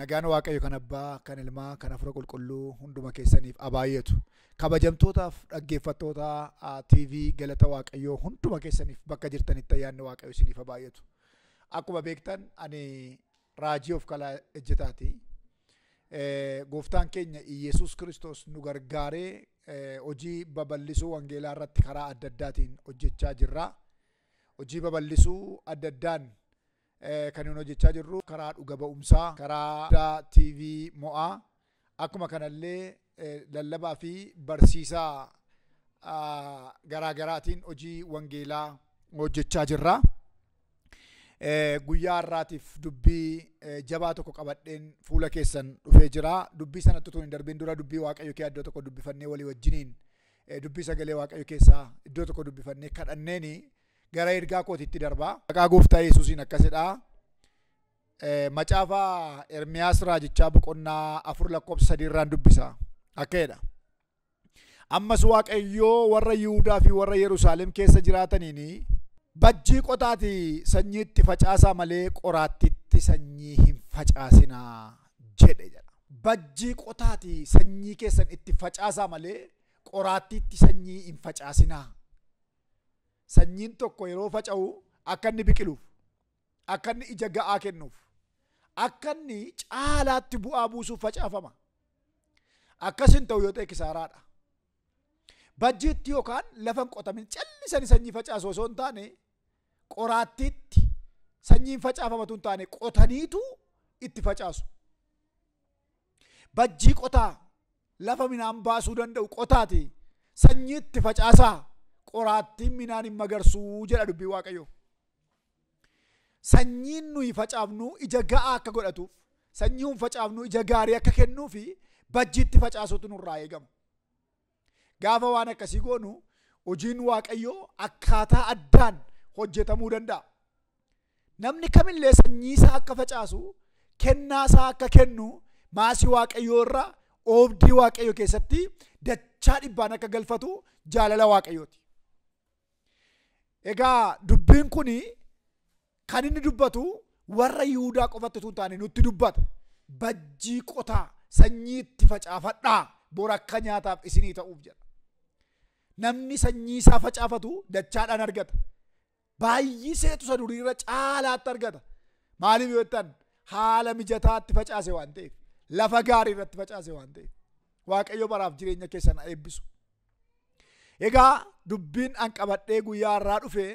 Nagaan Waaqayyo kan Abbaa, kan Ilmaa, kan Hafuura Qulqulluu hunduma keessaniif abaay'atu. Kabajamtootaaf dhaggeeffattoota TV galata Waaqayyoo hunduma keessaniif bakka jirtanitti ayyaanni Waaqayyo isiniif abaay'atu. Akkuma beektan ani raajii of kalaa ejjetaati. Gooftaan keenya Iyyasuus Kiristoos nu gargaaree hojii babal'isuu wangeelaa irratti karaa adda addaatiin hojjechaa jirra. Hojii babal'isuu adda addaan kan nuyi hojjechaa jirru karaa dhuga ba'umsaa, karaa TV mo'aa, akkuma kanallee lallabaa fi barsiisaa garaagaraatiin hojii wangeelaa hojjechaa jirra. Guyyaa har'aatiif dubbii jabaa tokko qabadheen fuula keessan dhufee jira. Dubbii sanatti utuu hin darbin dura dubbii Waaqayyo kee iddoo tokko dubbifannee walii wajjiniin dubbii sagalee Waaqayyo keessaa iddoo tokko dubbifannee kadhanneeni gara ergaa kootiitti darbaa. Maqaa Gooftaa Yesuusiin akkasidha. Macaafa Ermiyaas raajichaa boqonnaa 4 lakkoofsa 3 irraan dubbisa. Akka jedha. Ammas Waaqayyoo warra Yihuudaa fi warra Yerusaalem keessa jiraataniin bajjii qotaati sanyiitti facaasaa malee qoraattiitti sanyii hin facaasinaa jedhe jedha. Bajjii qotaati sanyii keessan itti facaasaa malee qoraattiitti sanyii hin facaasinaa. Sanyiin tokko yeroo faca'u akka inni biqiluuf, akka inni ija ga'aa kennuuf, akka inni caalaatti bu'aa buusuuf facaafama. Akkas hin ta'u yoo ta'e kisaaraadha. Bajjiitti yookaan lafa hin qotamin callisanii sanyii facaasu osoo hin taane qoraattiitti sanyiin facaafamatu hin taane qotaniitu itti facaasu. Bajjii qotaa lafa midhaan baasuu danda'u qotaati sanyii itti facaasaa qoraattiin midhaan hin magarsuu jedha dubbii Waaqayyoo. Sanyiin nuyi facaafnu ija ga'aa akka godhatuuf, sanyii hin facaafnu ija gaarii akka kennuufi bajjiitti facaasuutu nurraa eegama. Gaafa waan akkasii goonu hojiin Waaqayyoo akkaataa addaan hojjetamuu danda'a. Namni kamillee sanyii isaa akka facaasu, kennaa isaa akka kennu, maasii Waaqayyoo irra oobdii Waaqayyoo keessatti dachaa dhibbaan akka galfatu jaalala Waaqayyooti. Egaa dubbiin kuni kan inni dubbatu warra Yihuudaa qofatti utuu hin taane nutti dubbata. Bajjii qotaa sanyii itti facaafadhaa bor akka nyaataaf isinii ta'uuf jedha. Namni sanyii isaa facaafatu dachaadhaan argata. Baay'iseetu isa duriirra caalaatti argata. Maaliif yoo jettan haala mijataatti facaase waan ta'eef, lafa gaarii irratti facaase waan ta'eef. Waaqayyo baraaf jireenya keessan haa eebbisu. Egaa dubbiin an qabadhee guyyaa har'aa dhufe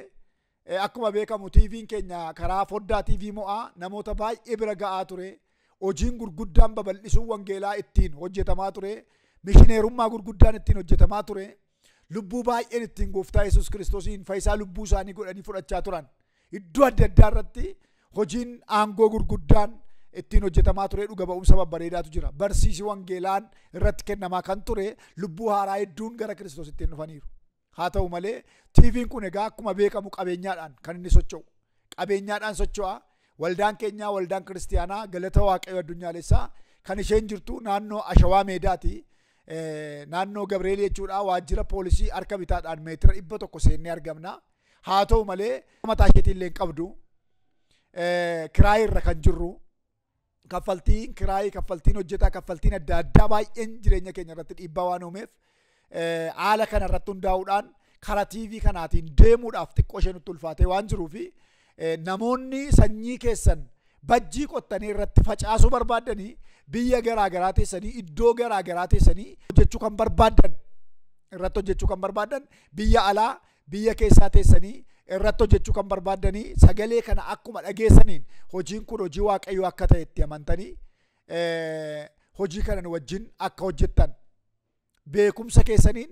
akkuma beekamu TV'n keenya karaa foddaa TV mo'aa namoota baay'ee bira ga'aa ture. Hojiin gurguddaan babal'isuu wangeelaa ittiin hojjetamaa ture. Mishineerummaa gurguddaan ittiin hojjetamaa ture. Lubbuu baay'een ittiin Gooftaa Yesuus Kiristoosiin fayyisaa lubbuu isaanii godhanii fudhachaa turan. Iddoo adda addaa irratti hojiin aangoo gurguddaan ittiin hojjetamaa ture dhuga ba'umsa babbareedaatu jira. Barsiisi wangeelaan irratti kennamaa kan ture lubbuu haaraa hedduun gara Kiristoos ittiin dhufaniiru. Haa ta'u malee TV'n kun egaa akkuma beekamu qabeenyaadhaan kan inni socho'u. Qabeenyaadhaan socho'a. Waldaan keenyaa waldaan kiristiyaanaa galata Waaqayyo addunyaalessaa kan isheen jirtu naannoo Ashawaa Meedaati. Naannoo Gabri'eel jechuudha waajjira poolisii harka bitaadhaan meetira 100 seennee argamna. Haa ta'u malee mataa isheetiin illee hin qabdu. Kiraayii irra kan jirru. Kaffaltiin kiraayii, kaffaltiin hojjetaa, kaffaltiin adda addaa baay'een jireenya keenya irratti dhiibbaa waan uumeef haala kana irratti hundaa'uudhaan karaa TV kanaatiin deemuudhaaf xiqqoo ishee nutti ulfaatee waan jiruufi namoonni sanyii keessan bajjii qottanii irratti facaasuu barbaaddanii biyya garaagaraa teessanii iddoo garaagaraa teessanii hojjechuu kan barbaaddan irratti hojjechuu kan barbaaddan biyya alaa biyya keessaa teessanii irratti hojjechuu kan barbaaddanii sagalee kana akkuma dhageessaniin hojiin kun hojii Waaqayyoo akka ta'e itti amantanii hojii kana nu wajjin akka hojjettan beekumsa keessaniin,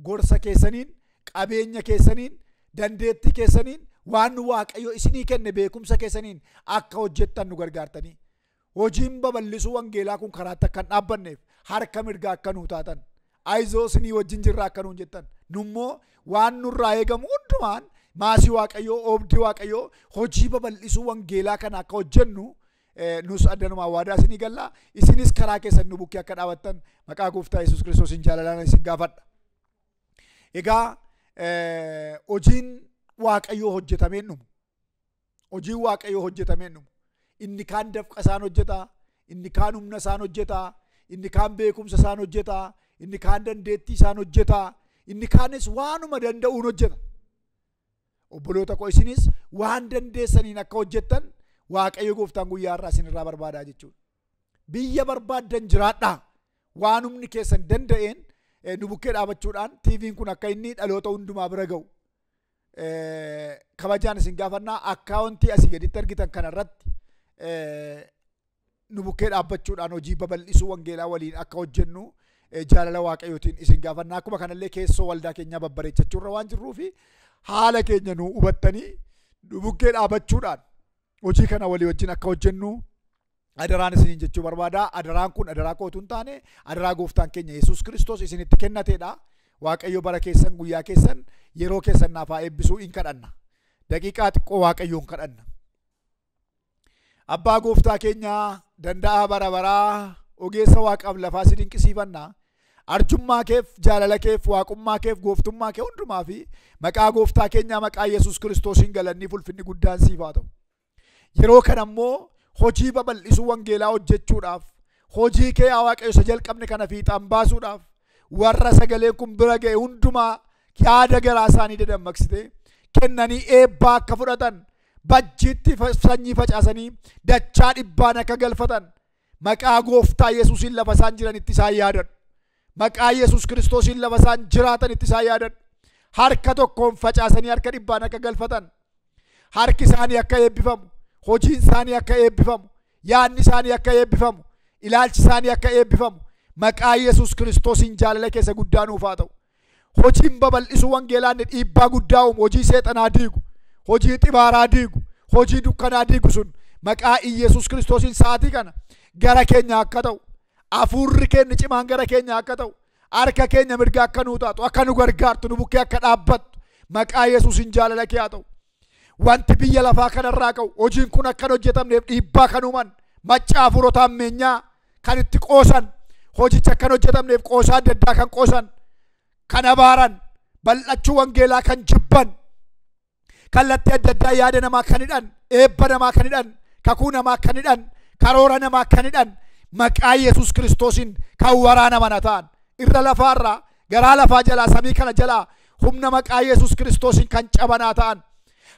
gorsa keessaniin, qabeenya keessaniin, dandeettii keessaniin waan Waaqayyo isinii kenne beekumsa keessaniin akka hojjettan nu gargaartanii hojiin babal'isuu wangeelaa kun karaatti akka hin dhaabbanneef harka mirgaa akka nuu taatan ayizoo isinii wajjin jirra akka nuun jettan nummoo waan nurraa eegamu hundumaan maasii Waaqayyoo oobdii Waaqayyoo hojii babal'isuu wangeelaa kana akka hojjennu nus addanumaa waadaa isinii galla. Isinis karaa keessan nu bukkee akka dhaabattan maqaa Gooftaa Yesuus Kiristoosiin jaalalaan isin gaafadha. Egaa hojiin Waaqayyoo hojjetameen dhumu. Hojiin Waaqayyoo hojjetameen dhumu. Inni kaan dafqa isaan hojjeta, Inni kaan humna isaan hojjeta, inni kaan beekumsa isaan hojjeta, inni kaan dandeettii isaan hojjeta, inni kaanis waanuma danda'uun hojjeta. Obboloota koo isinis waan dandeessaniin akka hojjettan Waaqayyo gooftaan guyyaa har'aa isinirraa barbaadaa jechuudha. Biyya barbaaddan jiraadhaa. Waan humni keessan danda'een nu bukkee dhaabachuudhaan TV'n kun akka inni dhaloota hundumaa bira ga'u. Kabajaan isin gaafannaa akkaawuntii asii gaditti argitan kanarratti nu bukkee dhaabbachuudhaan hojii babal'isuu wangeelaa waliin akka hojjennu jaalala Waaqayyootiin isin gaafannaa. Akkuma kanallee keessoo waldaa keenyaa babbareechachuurra waan jirruu fi haala keenya nu hubattanii nu bukkee dhaabachuudhaan hojii kana walii wajjin akka hojjennu adaraan isiniin jechuu barbaada. Adaraan kun adaraa kootu hin taane adaraa gooftaan keenya Yesuus Kiristoos isinitti kennateedha. Waaqayyo bara keessan, guyyaa keessan, yeroo keessan naaf haa eebbisuu in kadhanna. Daqiiqaa xiqqoo Waaqayyoon kadhanna. Abbaa gooftaa keenyaa danda'aa bara baraa ogeessa waaqaaf lafaa si dinqisiifanna. Arjummaa keef, jaalala keef, waaqummaa keef, gooftummaa kee hundumaa fi maqaa gooftaa keenyaa maqaa Yesuus Kiristoosiin galanni fulfinni guddaan siif haa ta'u. Yeroo kana immoo hojii babal'isuu wangeelaa hojjechuudhaaf, hojii kee yaa Waaqayyo isa jalqabne kana fiixaan baasuudhaaf warra sagaleen kun bira ga'e hundumaa yaada garaa isaanii dadammaqsite kennanii eebbaa akka fudhatan, bajjiitti sanyii facaasanii dachaa dhibbaan akka galfatan maqaa gooftaa Yesuusiin lafa isaan jiranitti isaan yaadadhu. Maqaa Yesuus Kiristoosiin lafa isaan jiraatanitti isaan yaadadhu. Harka tokkoon facaasanii harka dhibbaan akka galfatan, harki isaanii akka eebbifamu, hojiin isaanii akka eebbifamu, yaadni isaanii akka eebbifamu, ilaalchi isaanii akka eebbifamu maqaa Yesuus Kiristoosiin jaalala keessa guddaa nuuf haa ta'u. Hojiin babal'isuu wangeelaa inni dhiibbaa guddaa uumu, hojii seexanaa diigu, hojii xibaaraa diigu, hojii dukkanaa diigu sun maqaa Yesuus Kiristoosiin sa'aatii kana gara keenya akka ta'u, hafuurri keenya cimaan gara keenya akka ta'u, harka keenya mirga akka nuu taatu, akka nu gargaartu, nu bukkee akka dhaabbattu maqaa Yesuusiin jaalala kee haa ta'u. Wanti biyya lafaa kanarraa ka'u hojiin kun akka hin hojjetamneef dhiibbaa kan uuman macca hafuurota ammeenyaa kan itti qoosan, hojicha akka hin hojjetamneef qoosaa adda addaa kan qoosan, kan abaaran, bal'achuu wangeelaa kan jibban, kallattii adda addaa yaada namaa kan hidhan, eebba namaa kan hidhan, kakuu namaa kan hidhan, karoora namaa kan hidhan maqaa Yesuus Kiristoosiin kan waraanaman haa ta'an. Irra lafaarraa, garaa lafaa jalaa, samii kana jalaa humna maqaa Yesuus Kiristoosiin kan caban haa ta'an.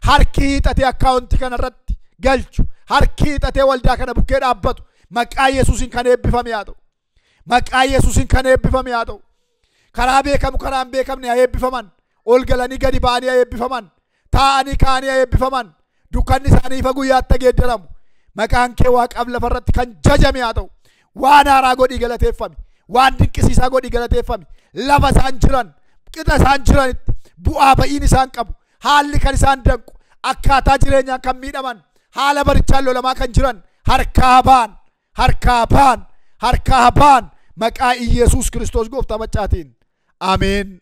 Harki hiixatee akkaawuntii kanarratti galchu, harki hiixatee waldaa kana bukkee dhaabbatu maqaa Yesuusiin kan eebbifame haa ta'u. Maqaa Yesuusiin kan eebbifame haa ta'u. Karaa beekamu karaa hin beekamne haa eebbifaman. Ol galanii gadi ba'anii haa eebbifaman. Taa'anii ka'anii haa eebbifaman. Dukkanni isaanii ifa guyyaatti geeddaramu. Maqaan kee waaqaaf lafarratti kan jajame haa ta'u. Waan haaraa godhii galateeffami. Waan dinqisiisaa godhii galateeffami. Lafa isaan jiran, qixa isaan jiranitti bu'aa ba'iin isaan qabu, haalli kan isaan danqu, akkaataa jireenyaan kan miidhaman, haala barichaan lolamaa kan jiran harkaa ba'an, harkaa ba'an, harkaa ba'an maqaa Iyesuus Kiristoos gooftaa maccaatiin. Ameen.